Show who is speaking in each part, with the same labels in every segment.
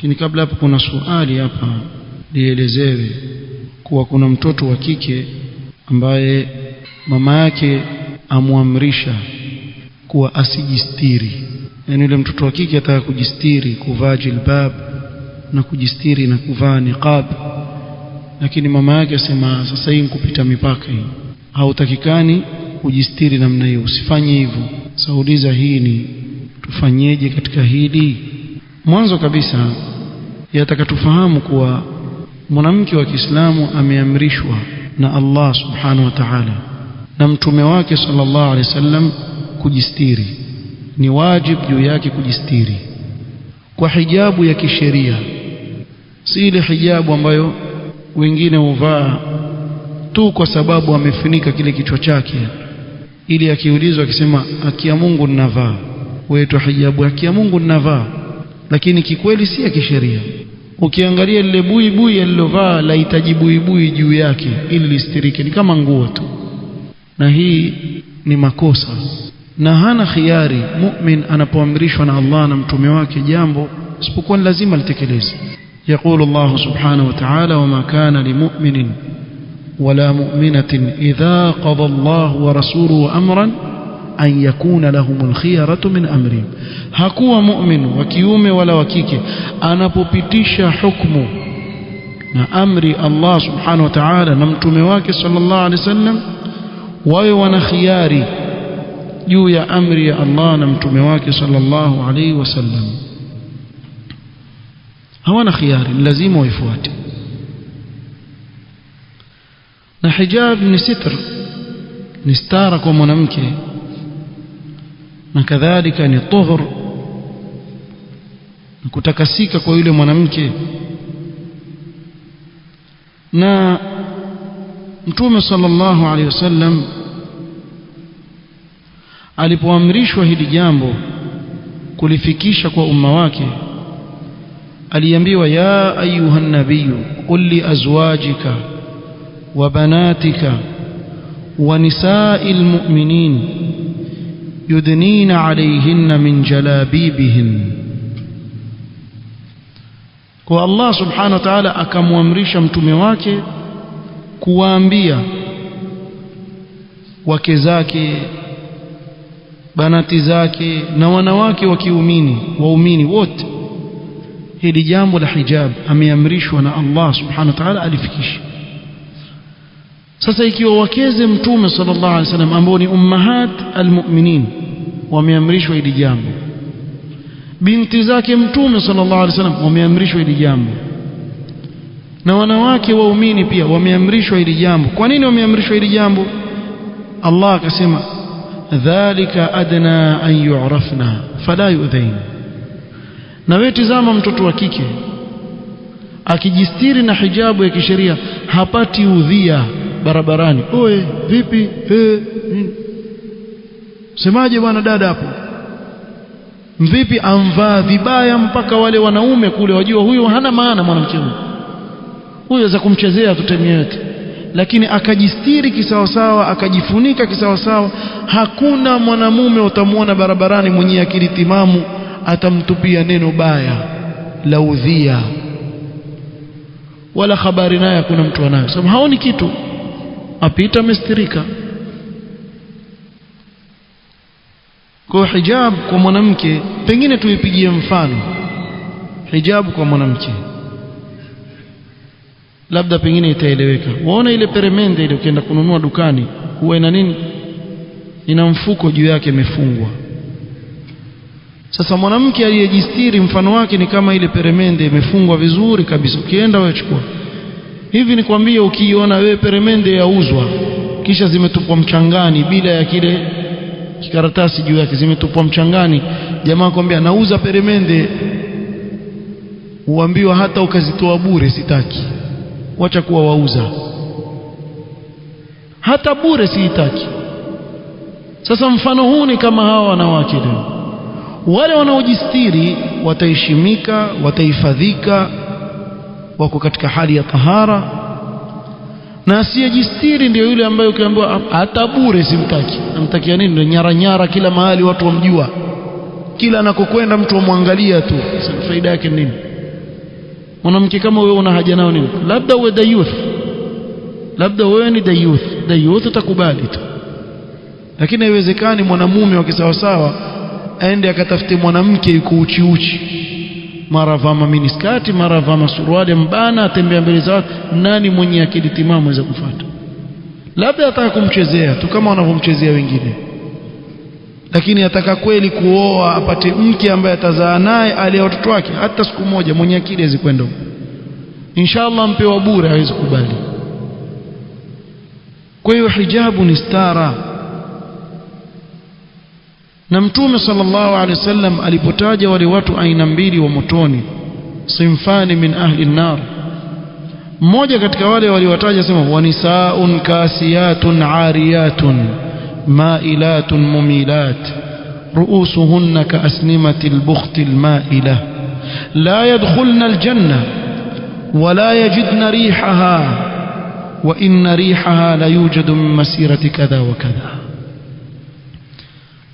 Speaker 1: Lakini kabla hapo kuna swali hapa lielezewe kuwa kuna mtoto wa kike ambaye mama yake amuamrisha kuwa asijistiri. Yaani yule mtoto wa kike ataka kujistiri, kuvaa jilbab na kujistiri na kuvaa niqab, lakini mama yake asema sasa hii kupita mipaka hii, hautakikani kujistiri namna hiyo, usifanye hivyo. Sauliza hii ni tufanyeje katika hili? Mwanzo kabisa yataka tufahamu kuwa mwanamke wa Kiislamu ameamrishwa na Allah subhanahu wa ta'ala na mtume wake sallallahu alaihi wasallam kujistiri. Ni wajibu juu yake kujistiri kwa hijabu ya kisheria, si ile hijabu ambayo wengine huvaa tu kwa sababu amefunika kile kichwa chake, ili akiulizwa akisema haki ya Mungu ninavaa, wewe tu hijabu haki ya Mungu ninavaa, lakini kikweli si ya kisheria. Ukiangalia lile buibui alilovaa lahitaji buibui juu yake ili listirike, ni kama nguo tu, na hii ni makosa. Na hana khiari mu'min anapoamrishwa na Allah na mtume wake jambo isipokuwa lazima litekeleze. يقول الله سبحانه وتعالى وما كان لمؤمن ولا مؤمنة إذا قضى الله ورسوله أمرا أن يكون لهم الخيرة من أمرهم. Hakuwa mu'min wa kiume wala wa kike anapopitisha hukumu na amri Allah subhanahu wa ta'ala na mtume wake sallallahu alaihi wasallam, wawe wana khiari juu ya amri ya Allah na mtume wake sallallahu alaihi wasallam. Hawana khiari, lazima waifuate. Na hijab ni sitr, ni stara kwa mwanamke, na kadhalika ni tuhur, na kutakasika kwa yule mwanamke. Na Mtume sallallahu alaihi wasallam alipoamrishwa hili jambo kulifikisha kwa umma wake, aliambiwa ya ayuha nabiyyu qul li azwajika wa banatika wa nisa'il mu'minin yudnina alayhinna min jalabibihin. Kwa Allah subhanahu wa ta'ala akamwamrisha mtume wake kuwaambia wake zake, banati zake na wanawake wa kiumini, waumini wote, hili jambo la hijab ameamrishwa na Allah subhanahu wa ta'ala alifikisha. Sasa ikiwa wakeze mtume sallallahu alaihi wasallam ambao ni ummahat almu'minin wameamrishwa hili jambo, binti zake mtume sallallahu alaihi wasallam wameamrishwa hili jambo, na wanawake waumini pia wameamrishwa hili jambo. Kwa nini wameamrishwa hili jambo? Allah akasema dhalika adna an yu'rafna fala yu'dhain. Na wewe tazama mtoto wa kike akijistiri na hijabu ya kisheria hapati udhia barabarani. Oe vipi, semaje bwana dada hapo, mvipi, amvaa vibaya mpaka wale wanaume kule wajua huyu hana maana mwanamke huyu, huyu za kumchezea tutemie yote. Lakini akajistiri kisawasawa, akajifunika kisawasawa, hakuna mwanamume utamuona barabarani mwenye akili timamu atamtupia neno baya la udhia, wala habari naye hakuna mtu anayo, sababu haoni kitu, apita amestirika. Kwa hijab kwa mwanamke, pengine tuipigie mfano hijab kwa mwanamke, labda pengine itaeleweka. Waona ile peremende ile ukienda kununua dukani huwa ina nini? Ina mfuko juu yake imefungwa. Sasa mwanamke aliyejistiri mfano wake ni kama ile peremende imefungwa vizuri kabisa, ukienda wewe chukua. Hivi nikwambie, ukiiona wewe peremende yauzwa kisha zimetupwa mchangani bila ya kile kikaratasi juu yake, zimetupwa mchangani, jamaa kwambia nauza peremende, uambiwa hata ukazitoa bure sitaki, wacha kuwa wauza, hata bure siitaki. Sasa mfano huu ni kama hawa wanawake leo, wale wanaojistiri wataheshimika, watahifadhika, wako katika hali ya tahara, na asiyejistiri ndio yule ambaye ukiambiwa hata bure simtaki, namtakia nini? Ndio nyara nyara kila mahali, watu wamjua, kila anakokwenda mtu amwangalia tu, faida yake nini? Mwanamke kama wewe una haja nao nini? Labda uwe dayuth, labda wewe ni dayuth, dayuth utakubali tu, lakini haiwezekani mwanamume wa kisawasawa aende akatafute mwanamke yuko uchi uchi, mara vaa miniskati, mara vaa masuruali mbana, atembea mbele za watu. Nani mwenye akili timamu aweza kufuata? Labda ataka kumchezea tu kama wanavyomchezea wengine, lakini ataka kweli kuoa apate mke ambaye atazaa naye alee watoto wake, hata siku moja mwenye akili hawezi kwenda huko. Inshallah mpewa bure hawezi kubali. Kwa hiyo hijabu ni stara, na Mtume sallallahu alaihi wasallam alipotaja wale watu aina mbili wa motoni, sinfani min ahli an-nar, mmoja katika wale waliowataja sema wanisaun kasiyatun ariyatun mailatun mumilat ruusuhunna kaasnimati al-bukhti al-maila la yadkhulna al-janna wala yajidna rihaha wa inna rihaha la yujadu min masirati kadha wa kadha.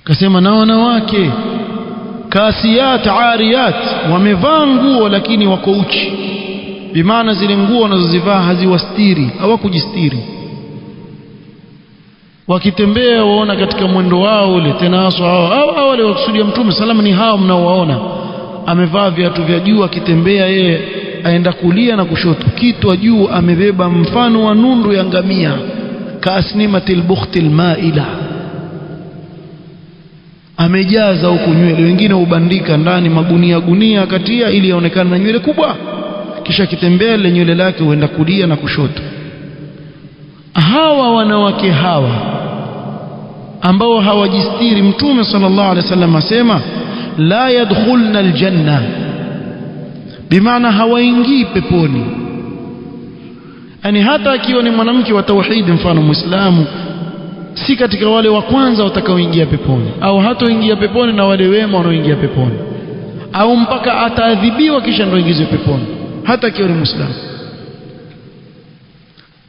Speaker 1: Kasema na wanawake kasiyat ariyat, wamevaa nguo lakini wako uchi, bimaana zile nguo wanazozivaa haziwastiri, hawakujistiri. Wakitembea waona katika mwendo wao ule, tena haswa hao wale wakusudia Mtume salama ni hao mnaowaona, amevaa viatu vya juu, akitembea yeye aenda kulia na kushoto, kitwa juu amebeba mfano wa nundu ya ngamia, kaasnimatil bukhtil maila, amejaza huku nywele, wengine hubandika ndani magunia gunia akatia ili aonekane na nywele kubwa, kisha kitembea ile nywele lake huenda kulia na kushoto. Hawa wanawake hawa ambao hawajistiri, Mtume sallallahu alaihi wasallam asema la yadkhulna aljanna, bimaana hawaingii peponi. Yani hata akiwa ni mwanamke wa tauhid, mfano Muislamu, si katika wale wa kwanza watakaoingia peponi, au hatoingia peponi na wale wema wanaoingia peponi, au mpaka ataadhibiwa kisha ndio ingizwe peponi, hata akiwa ni Muislamu.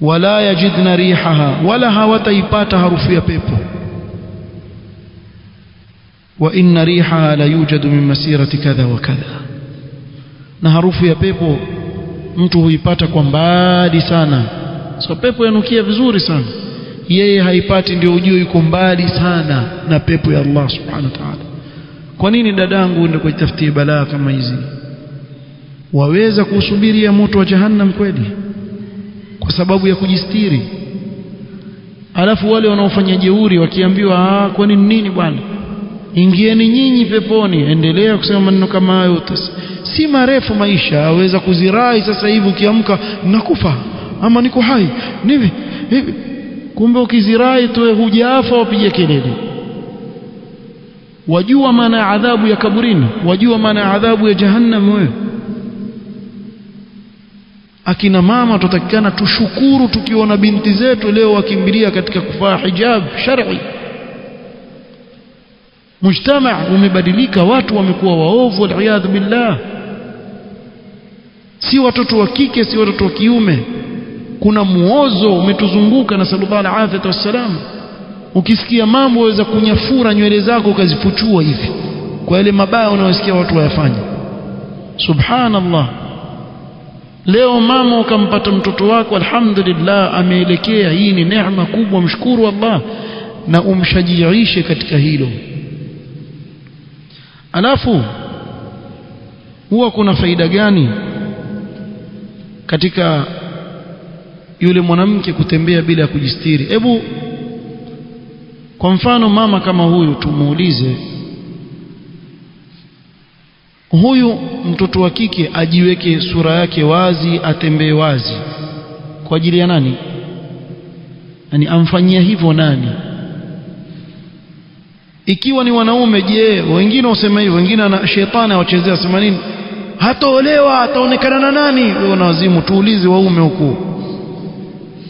Speaker 1: Wala yajidna rihaha, wala hawataipata harufu ya pepo. Wa inna rihaha la yujadu min masirati kadha wa kadha, na harufu ya pepo mtu huipata kwa mbali sana. So pepo yanukia vizuri sana, yeye haipati, ndio ujue yuko mbali sana na pepo ya Allah subhanahu wa ta'ala. Kwa nini dadangu uende kujitafutia balaa kama hizi? Waweza kusubiria moto wa jahannam kweli kwa sababu ya kujistiri? Alafu wale wanaofanya jeuri wakiambiwa kwani nini bwana, ingieni nyinyi peponi, endelea kusema maneno kama hayo, si marefu maisha, aweza kuzirai sasa hivi ukiamka nakufa ama niko hai nivi hivi, kumbe ukizirai tu hujafa, wapige kelele. Wajua maana ya adhabu ya kaburini? Wajua maana ya adhabu ya jahannam wewe? Akina mama tutakikana tushukuru tukiona binti zetu leo wakimbilia katika kuvaa hijab shar'i. Mujtama umebadilika, watu wamekuwa waovu, waliyadhu billah. Si watoto wa kike, si watoto wa kiume, kuna muozo umetuzunguka, na sallallahu alaihi wasallam. Ukisikia mambo waweza kunyafura nywele zako ukazifuchua hivi kwa yale mabaya unayosikia watu wayafanya. Subhanallah. Leo mama ukampata mtoto wako, alhamdulillah, ameelekea, hii ni neema kubwa, mshukuru Allah na umshajiishe katika hilo. Alafu huwa kuna faida gani katika yule mwanamke kutembea bila kujistiri? Hebu kwa mfano mama kama huyu tumuulize, huyu mtoto wa kike ajiweke sura yake wazi, atembee wazi kwa ajili ya nani? Yani amfanyia hivyo nani? Ikiwa ni wanaume, je, wengine wasema hivyo, wengine ana shetani awachezea, sema nini, hataolewa, ataonekana na nani? Wewe na wazimu. Tuulize waume huku,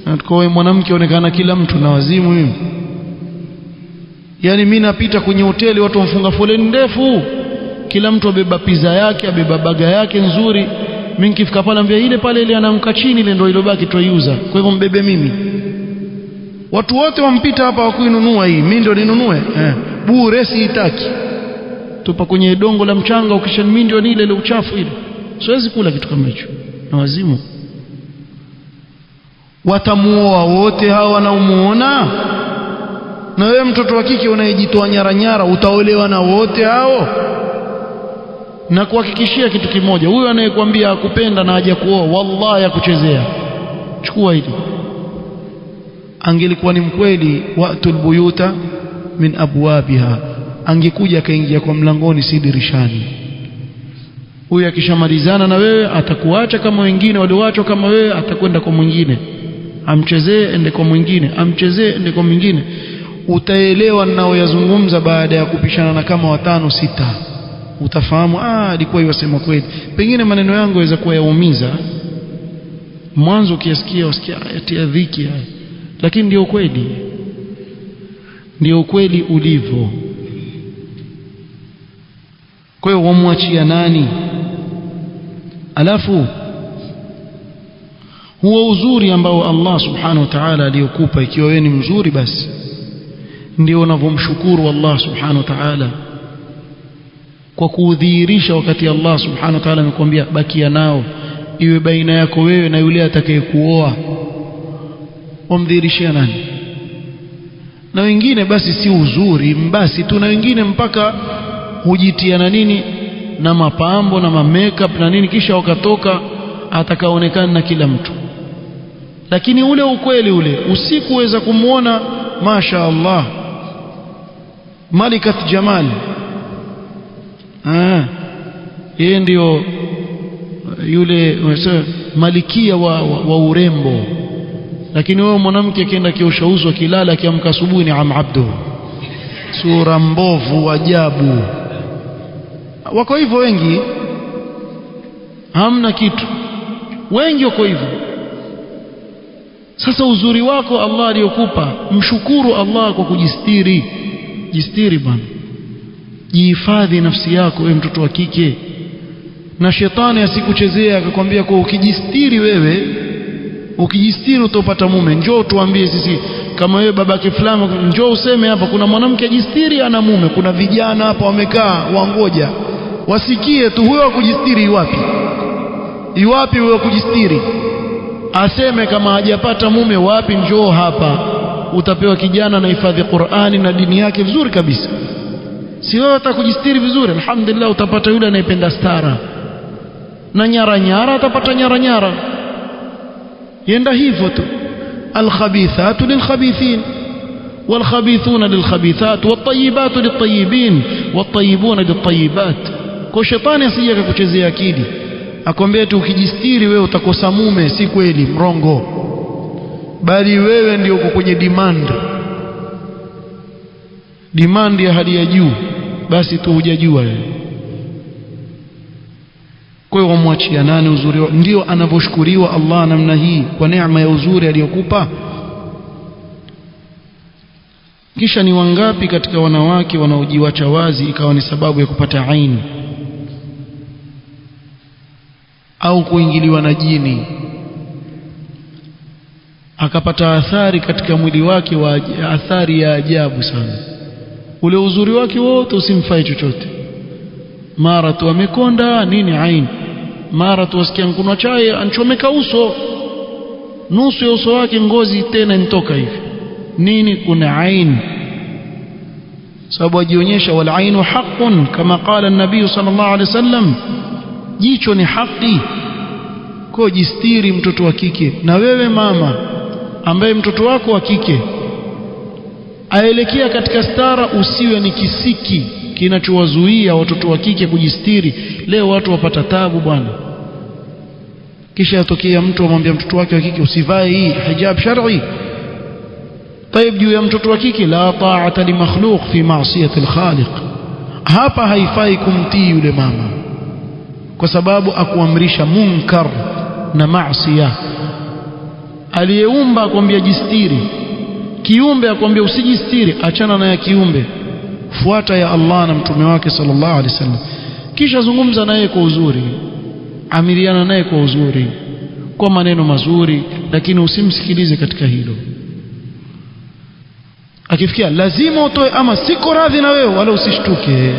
Speaker 1: na kwa wewe mwanamke onekana kila mtu na wazimu mimi. Yani mimi napita kwenye hoteli, watu wamfunga foleni ndefu, kila mtu abeba pizza yake, abeba baga yake nzuri. Mimi nikifika pale ambia ile pale ile anaanguka chini, ile ndio ilobaki tuiuza, kwa hivyo mbebe mimi. Watu wote wampita hapa wakuinunua hii, mimi ndio ninunue bure, siitaki. Tupa kwenye dongo la mchanga, ukisha mimi ndio nile ile uchafu ile, Siwezi kula kitu kama hicho, na wazimu. Watamuoa wote hawa wanaomuona? Na wewe mtoto wa kike unayejitoa nyara nyara, utaolewa na wote hao? Na kuhakikishia kitu kimoja, huyo anayekwambia akupenda na hajakuoa, wallahi akuchezea. Chukua hili. Angelikuwa ni mkweli, watul buyuta min abwabiha, angekuja akaingia kwa mlangoni, si dirishani. Huyu akishamalizana na wewe atakuacha kama wengine walioachwa kama wewe, atakwenda kwa mwingine, amchezee ende kwa mwingine, amchezee ende kwa mwingine. Utaelewa ninayoyazungumza baada ya kupishana na kama 5 6, utafahamu alikuwa yosema kweli. Pengine maneno yangu yaweza kuwa yaumiza mwanzo, ukisikia usikia yatia dhiki, lakini ndio kweli, ndio kweli ulivyo. Kwa hiyo wamwachia nani? Alafu huo uzuri ambao Allah subhanahu wa ta'ala aliyokupa, ikiwa wewe ni mzuri, basi ndio unavyomshukuru Allah subhanahu wa ta'ala kwa kuudhihirisha, wakati Allah subhanahu wa ta'ala amekwambia bakia nao, iwe baina yako wewe na yule atakayekuoa. Wamdhihirishia nani? Na wengine basi si uzuri basi tu, na wengine mpaka hujitia na nini na mapambo na ma makeup na nini, kisha wakatoka atakaonekana na kila mtu. Lakini ule ukweli ule usikuweza kumuona, masha Allah, Malikat Jamal, yeye ndio yule malikia wa urembo. Lakini wewe mwanamke akienda kiosha uso, akilala, akiamka asubuhi ni Abdu, sura mbovu ajabu. Wako hivyo wengi, hamna kitu, wengi wako hivyo. Sasa uzuri wako Allah aliyokupa, mshukuru Allah kwa kujistiri. Jistiri bwana, jihifadhi nafsi yako wewe mtoto wa kike, na shetani asikuchezea akakwambia kwa ukijistiri wewe, ukijistiri utapata mume. Njoo tuambie sisi, kama wewe babake fulani, njoo useme hapa kuna mwanamke ajistiri ana mume. Kuna vijana hapa wamekaa wangoja wasikie tu huyo kujistiri iwapi, iwapi huyo kujistiri, aseme kama hajapata mume wapi, njoo hapa utapewa kijana na hifadhi Qur'ani na dini yake vizuri kabisa. Si wewe utakujistiri vizuri, alhamdulillah, utapata yule anayependa stara na nyara nyara, atapata nyara nyara. Yenda hivyo tu. Alkhabithatu lilkhabithin walkhabithuna lilkhabithat wattayibatu littayibin wattayibuna littayibat. Kwa shetani asije akakuchezea akili akwambia tu ukijistiri wewe utakosa mume. Si kweli, mrongo. Bali wewe ndio uko kwenye demand, demand ya hali ya juu, basi tu hujajua wewe. Kwa hiyo wamwachia nani uzuri? Ndio anavyoshukuriwa Allah namna hii kwa neema ya uzuri aliyokupa. Kisha ni wangapi katika wanawake wanaojiwacha wazi ikawa ni sababu ya kupata aini au kuingiliwa na jini, akapata athari katika mwili wake, wa athari ya ajabu sana. Ule uzuri wake wote usimfai chochote, mara tu amekonda nini aini, mara tu asikia nkunwa chai anchomeka uso, nusu ya uso wake ngozi tena intoka hivi nini, kuna aini. Sababu ajionyesha, wal ainu haqqun kama qala an-nabii sallallahu alaihi wasallam, jicho ni haki. Kwa jistiri mtoto wa kike. Na wewe mama ambaye mtoto wako wa kike aelekea katika stara, usiwe ni kisiki kinachowazuia watoto wa kike kujistiri. Leo watu wapata tabu bwana, kisha atokea mtu amwambia mtoto wake wa kike usivae hii hijab shar'i. Tayeb, juu ya mtoto wa kike, la ta'ata li makhluq fi ma'siyati al-khaliq. Hapa haifai kumtii yule mama kwa sababu akuamrisha munkar na maasiya. Aliyeumba akwambia jistiri, kiumbe akwambia usijistiri, achana na ya kiumbe, fuata ya Allah na mtume wake sallallahu alaihi wasallam. Kisha zungumza naye kwa uzuri, amiriana naye kwa uzuri, kwa maneno mazuri, lakini usimsikilize katika hilo. Akifikia lazima utoe ama siko radhi na wewe, wala usishtuke.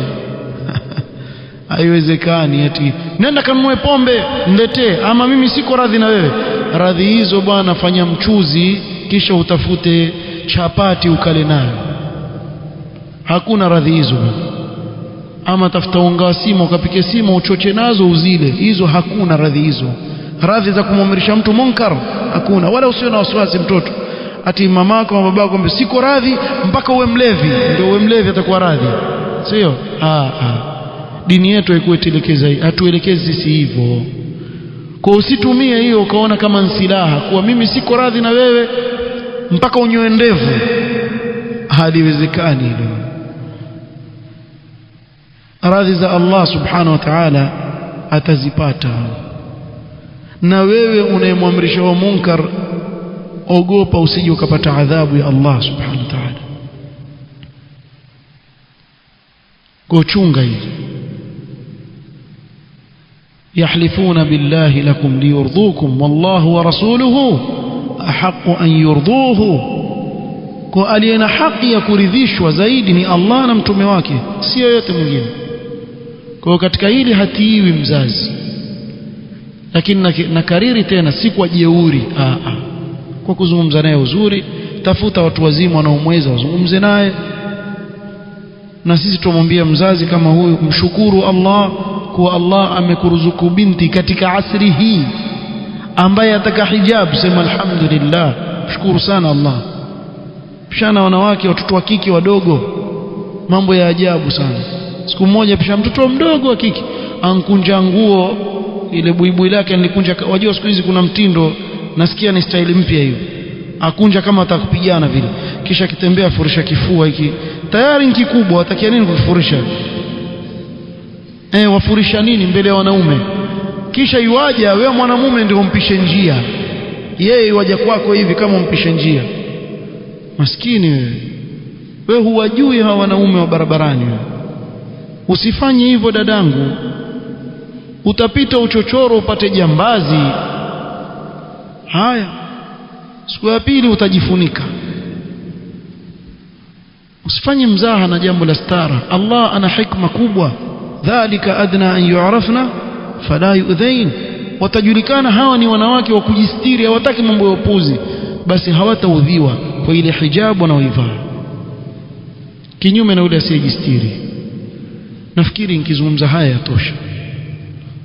Speaker 1: Haiwezekani ati nenda kanunue pombe niletee, ama mimi siko radhi na wewe. Radhi hizo bwana, fanya mchuzi kisha utafute chapati ukale nayo. Hakuna radhi hizo bwana. Ama tafuta unga wa sima ukapike sima uchoche nazo uzile, hizo hakuna radhi hizo. Radhi za kumwamrisha mtu munkar hakuna. Wala usiwe na wasiwasi mtoto ati mamako au babako siko radhi mpaka uwe mlevi, ndio uwe mlevi atakuwa radhi, sio? Dini yetu haikuelekeza, hatuelekezi sisi hivyo. Kwa usitumie hiyo ukaona kama nsilaha kuwa mimi siko radhi na wewe mpaka unyoe ndevu. Haliwezekani hilo. Radhi za Allah subhanahu wa ta'ala atazipata. Na wewe unayemwamrisha wa munkar, ogopa usije ukapata adhabu ya Allah subhanahu wa ta'ala. Kuchunga hili. Yahlifuna billahi lakum liyurdukum wallahu wa rasuluhu ahaqqu an yurduhu. Kwa aliye na haki ya kuridhishwa zaidi ni Allah na mtume wake, si yoyote mwingine. Kwa katika hili hatiiwi mzazi, lakini nakariri tena, si kwa jeuri, kwa kuzungumza naye uzuri. Tafuta watu wazima wanaomweza wazungumze naye. Na sisi tumwambia mzazi kama huyu, mshukuru Allah kuwa Allah amekuruzuku binti katika asri hii ambaye ataka hijab. Sema alhamdulillah, mshukuru sana Allah. Pishana wanawake, watoto wa kike wadogo, mambo ya ajabu sana. Siku moja pisha mtoto mdogo wa kike ankunja nguo ile buibui lake nilikunja. Wajua siku hizi kuna mtindo, nasikia ni style mpya hiyo, akunja kama atakupigana vile, kisha kitembea furisha kifua hiki tayari kikubwa, atakia nini kufurisha? Wafurisha nini mbele ya wanaume? Kisha iwaja wewe mwanamume ndio umpishe njia, yeye iwaja kwako hivi kama umpishe njia. Maskini wewe, wewe huwajui hawa wanaume wa barabarani. Usifanye hivyo dadangu, utapita uchochoro upate jambazi. Haya, siku ya pili utajifunika. Usifanye mzaha na jambo la stara. Allah ana hikma kubwa. Dhalika adna an yu'rafna fala yu'dhain. Watajulikana hawa ni wanawake wa kujistiri, hawataki mambo ya upuzi, basi hawataudhiwa kwa ile hijabu wanaoivaa, kinyume na yule asiyejistiri. Nafikiri nikizungumza haya yatosha.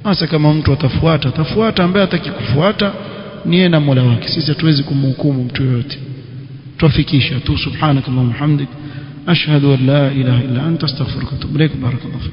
Speaker 1: Hasa kama mtu atafuata, atafuata, ambaye hataki kufuata ni yeye na Mola wake. Sisi hatuwezi kumhukumu mtu yoyote, tuafikisha tu. Subhanakallahumma hamdik, ashhadu an la ilaha illa anta, astaghfiruka wa atubu ilaik. Barakallahu fik.